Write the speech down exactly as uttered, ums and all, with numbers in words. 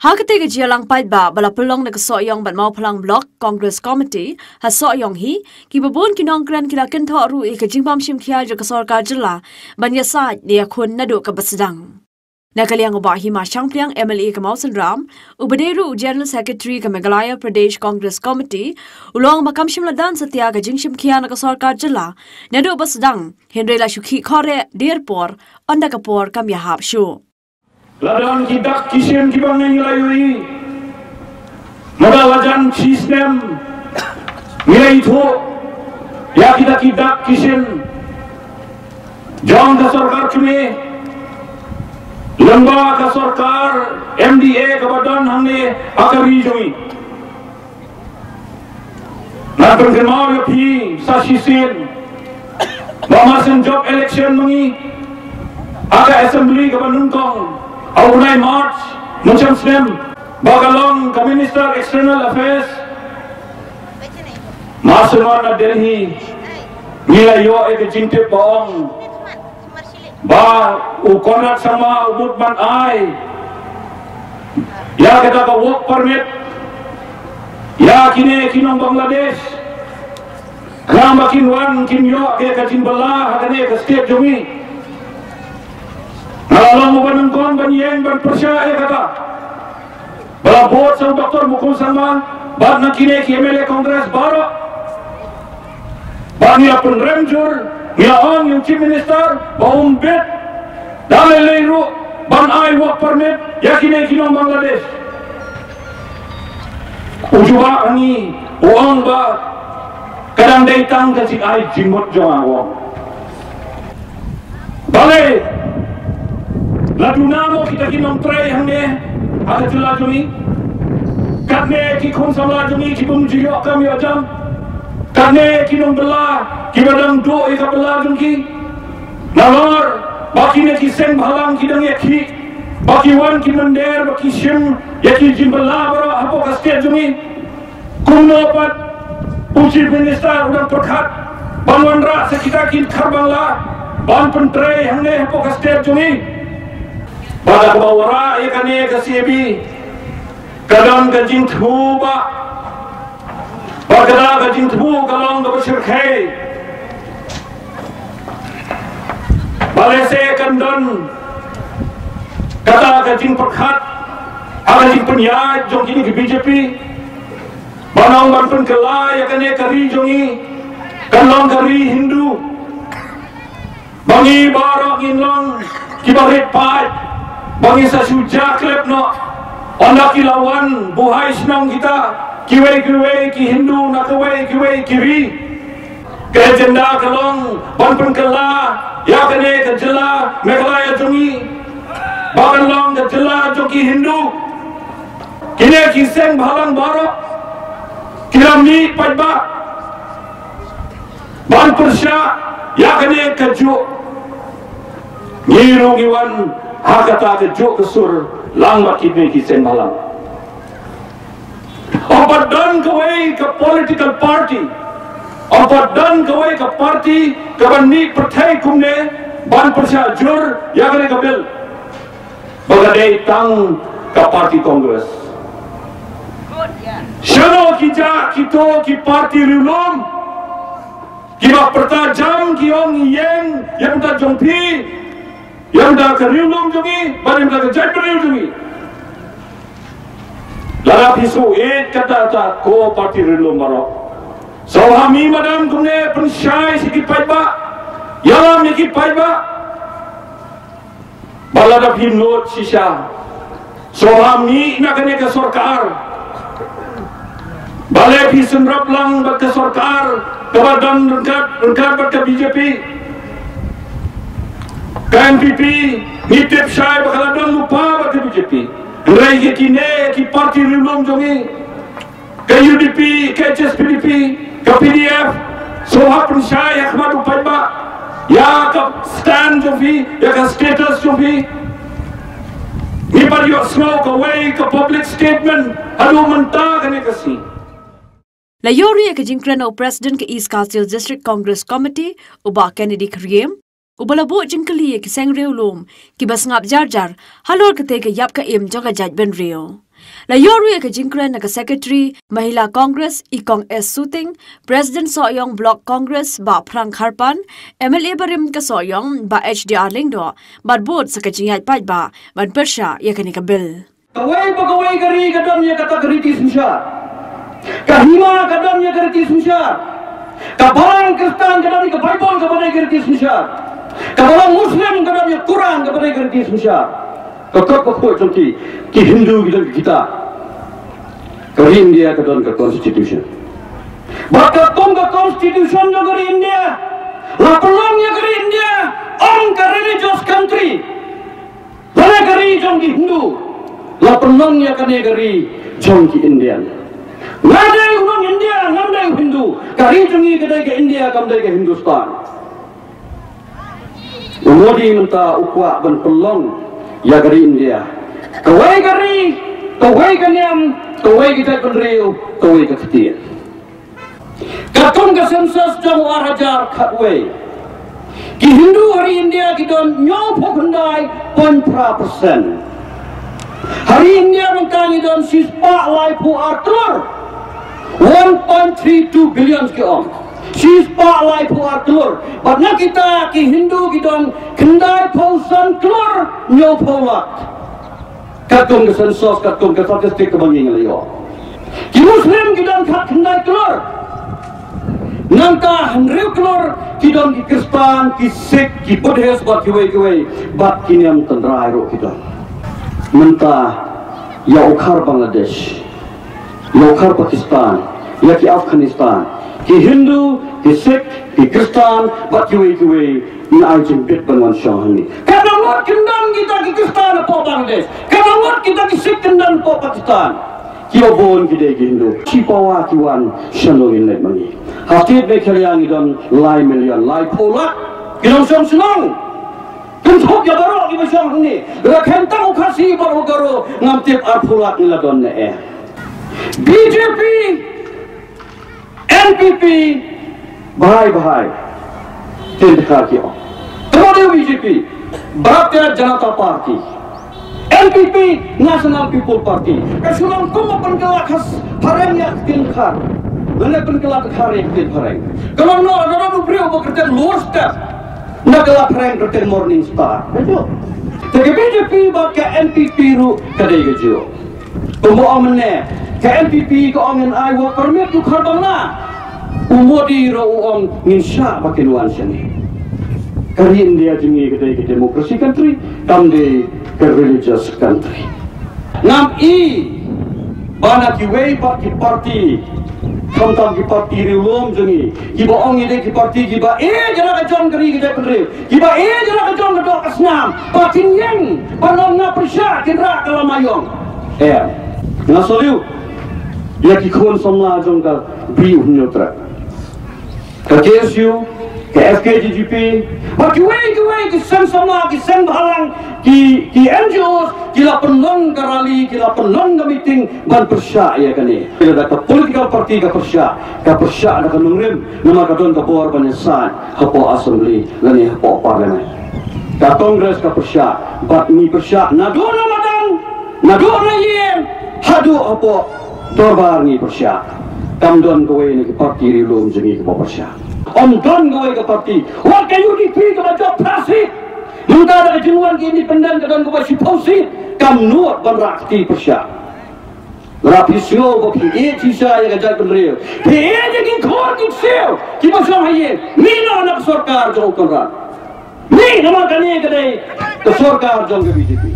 Ha katei ka jingïalang paidbah ba la pynlong na ka Sohiong bad Mawphlang Block Congress Committee ha Sohiong hi, kiba bun ki nongkren ki la kynthoh ruh ïa ka jingbym shim khia jong ka sorkar jylla ban ïasaid ne ïakhun naduh kaba sdang. Na ka liang u Bah Hima Shangpliang, M L A ka Mawsynram, uba dei ruh u General Secretary ka Meghalaya Pradesh Congress Committee, u la ong ba kam shym la don satia ka jingshim khia na ka sorkar jylla naduh ba sdang, hynrei la shu khih khoreh der por ynda ka por kam ïahap shuh. La don ki dak ki shin kiba ngi la ïohi. Mynta la jan shi snem ngi la ithuh ïa kita ki dak ki shin jong ka sorkar kmie lyngba ka sorkar M D A kaba don hangne ha ka ri jong ngi. Ngan pynkynmaw ïa phi sa shisien ba mar shen jop election ma ngi ha ka assembly kaba nyngkong ha u bnai March mynshem snem, ba ka long ka Minister External Affairs, mar shen wan na Delhi, ngi la ïoh ïa ka jingtip ba ong ba u Conrad Sangma u mut ban ai ïa kata ka work permit ïa kine ki nong Bangladesh, khnang ba kin wan kin ïoh ïa ka jingbylla ha kane ka state jong ngi. Nga la long uba nyngkong ban ïeng ban pyrshah ïa kata. Ba la bud sa u Doctor Mukul Sangma bad na kine ki M L A Congress baroh. Ba ngi la pynrem jur, ngi la ong ïa u Chief Minister ba um bit da lei lei ruh ban ai work permit ïa kine ki nong Bangladesh. U jubab ha ngi, u ong ba ka dang dei tang ka jingai jingmut jong nga, u ong. Balei la duna mo kita ki nongtrei hangne ha ka jylla jong ngi? Katne ki khun samla jong ngi ki bym ju ïoh kam ïoh jam? Katne ki nongbylla kiba dang duh ïa ka bylla jong ki? Nalor ba kine ki seng bhalang ki dang ïakhih, ba ki wan ki mynder, ba ki shim ïa ki jingbylla baroh hapoh ka state jong ngi. Kumno pat u Chief Minister u dang pyrkhat ban wanrah sa kita ki khar Bangla ban pyntrei hangne hapoh ka state jong ngi? Bad da kaba wanrah ïa kane ka C A B, ka don ka jingthmu ba, ba kata ka jingthmu ka long kaba shyrkhei. Balei se kan don kata ka jingpyrkhat ha ka jingpynïaid jong kine ki B J P? Ban ong ban pynkylla ïa kane ka ri jong ngi kan long ka ri Hindu. Ba ngi baroh ngin long kiba rit paid, ba ngi sa shu jia khlem noh ynda ki la wan buhai shnong kita kiwei kiwei ki Hindu na kiwei kiwei ki ri. Ka agenda ka long ban pynkylla ïa kane ka jylla Meghalaya jong ngi ba kan long ka jylla jong ki Hindu. Kine ki seng bhalang baroh ki la mih paidbah ban pyrshah ïa kane kajuh. Ngi ruh ngi wan ha kata kajuh ka sur lang bad kine ki seng bhalang. Ym pat don kawei ka political party, ym pat don kawei ka party kaban mih pyrthei kumne ban pyrshah jur ïa kane ka bill. Ba ka dei tang ka party Congress. Shano ki jia kito ki party riewlum kiba pyrta jam ki ong ïeng ïa ka bynta jong phi, ïa ka bynta ka riewlum jong ngi bad ïa ka bynta ka jaitbynriew jong ngi? Lada phi shu ïeit kata, ta ko party riewlum baroh, sngewbha mih madan kumne pynshai sha ki paidbah, ïalam ïa ki paidbah. Ba lada phi nud shisha, sngewbha mih na kane ka sorkar. Balei phi synrap lang bad ka sorkar kaba don ryngkat, ryngkat bad ka B J P? Ka N P P ngi tip shai ba ka la don lypa bad ka B J P. Hynrei ïa kine ki party riewlum jong ngi, ka U D P, ka H S P D P, ka P D F, sngewbha pynshai ha khmat u paidbah ïa ka stand jong phi, ïa ka status jong phi. Ngi pat ïohsngew kawei ka public statement haduh mynta kane ka sngi. La ïoh ruh ïa ka jingkren na u President ka East Khasi Hills District Congress Committee, u Bah Kennedy Kyriem, uba la buh jingkylli ïa ki seng riewlum kiba sngap jar jar halor katei ka ïap ka im jong ka jaitbynriew. La ïoh ruh ïa ka jingkren na ka Secretary Mahila Congress i Kong S Suting, President Sohiong Block Congress Bah Phrang Kharpan, M L A barim ka Sohiong Bah H D R Lyngdoh bad bud sa ka jingïaid paidbah ban pyrshah ïa kane ka bill. Kawei pa kawei ka ri ka don ïa kata ka riti synshar. Ka hima ka don ïa ka riti synshar. Ka balang Khristan ka don ïa ka Baibl kaba dei ka riti synshar. Ka balang Muslim ka don ïa Quran kaba dei ka riti synshar. Ka kot ka khot jong ki, ki Hindu ki don ka kitab. Ka ri India ka don ka constitution. Bad katkum ka constitution jong ka ri India, la pynlong ïa ka ri India ong ka religious country. Lane ka ri jong ki Hindu, la pynlong ïa kane ka ri jong ki Indian. Nga dei u nong India, ngam dei u Hindu. Ka ri jong ngi ka dei ka India, kam dei ka Hindustan. U Modi mynta u kwah ban pynlong ïa ka ri India kawei ka ri, kawei ka niam, kawei ka jaitbynriew, kawei ka ktien. Katkum ka census jong u ar hajar khatwei, ki Hindu ha ri India ki don hynñiewphew khyndai point phra percent. Ha ri India mynta ngi don shispah laiphew ar klur, one point three two billion ki ong. Shispah laiphew ar klur. Bad na kita ki Hindu ki don khyndaiphew san klur hynñiewphew lak. Katkum ka census, katkum ka statistic kaba ngi la ïoh. Ki Muslim ki don khatkhyndai klur. Nangta hynriew klur ki don ki Khristan, ki Sikh, ki Buddhist bad kiwei kiwei, bad ki niam tynrai ruh ki don. Mynta ïa u khar Bangladesh, ïa u khar Pakistan, ïa ki Afghanistan, ki Hindu, ki Sikh, ki Khristan bad kiwei kiwei, ngi ai jingbit ban wan shong hangne. Katno ngut ki don kita ki Khristan hapoh Bangladesh? Katno ngut kita ki Sikh ki don hapoh Pakistan? Kiba bun ki dei ki Hindu. Shi pawa ki wan shano ngin leit ma ngi? Ha state Meghalaya ngi don lai million, laiphew lak ki nongshong shnong. Kynthup ïa baroh kiba shong hangne. Lada khein tang u Khasi bad u Garo, ngam tip arphew lak ngi la don ne em. B J P, N P P, bhai bhai. Tin dkhar ki ong. Kaba dei B J P, Bharatiya Janata Party. N P P, National People Party. Ka shu long kum ban pynkylla khas phareng ïa ka ktien dkhar. Lane pynkylla dkhar ïa ka ktien phareng. Ka long noh lada don u briew ba kyrteng Lower Step, na kylla phareng kyrteng Morning Star. Ka juh. Te ka B J P bad ka N P P ruh ka dei ka juh. Kumba ong mynne, ka N P P ka ong ngin ai work permit u khar Bangla. U Modi ruh u ong ngin shah ba kin wan shane. Ka ri India jong ngi ka dei ka democracy country, kam dei ka religious country. Ngam i ba na kiwei pat ki party, khamtam ki party riewlum jong ngi, kiba ong ngi dei ki party kiba ïeit ïa la ka jong ka ri ka jaitbynriew, kiba ïeit ïa la ka jong ka doh ka snam, ba kin ïeng, ba long na pyrshah kin rah ka lama ïong. Em. Nga salute ïa ki khun samla jong ka Bri U Hynñiewtrep, ka K S U, ka F K J G P, bad kiwei kiwei ki seng samla, ki seng bhalang, ki, ki N G Os, ki la pynlong ka rally, ki la pynlong ka meeting ban pyrshah ïa kane. Lada ka political party ka pyrshah, ka pyrshah da ka nongrim, namar ka don ka bor ban ïasaid hapoh Assembly lane hapoh Parliament. Ka Congress ka pyrshah, bad ngi pyrshah naduh na madan, naduh na ïing, haduh hapoh dorbar ngi pyrshah. Kam don kawei na ki party riewlum jong ngi kaba pyrshah. Ym don kawei ka party. Wat ka U D P kaba jop phra seat. Mynta da ka jingwan ki independent ka don kaba shiphew seat. Kam nud ban rah kti pyrshah. Lada phi sngew ba phi ïeit shisha ïa ka jaitbynriew, phi ïeit ïa ki khun ki ksiew kiba shong ha ïing, mih noh na ka sorkar jong u Conrad. Mih, namar kane ka dei ka sorkar jong ka B J P.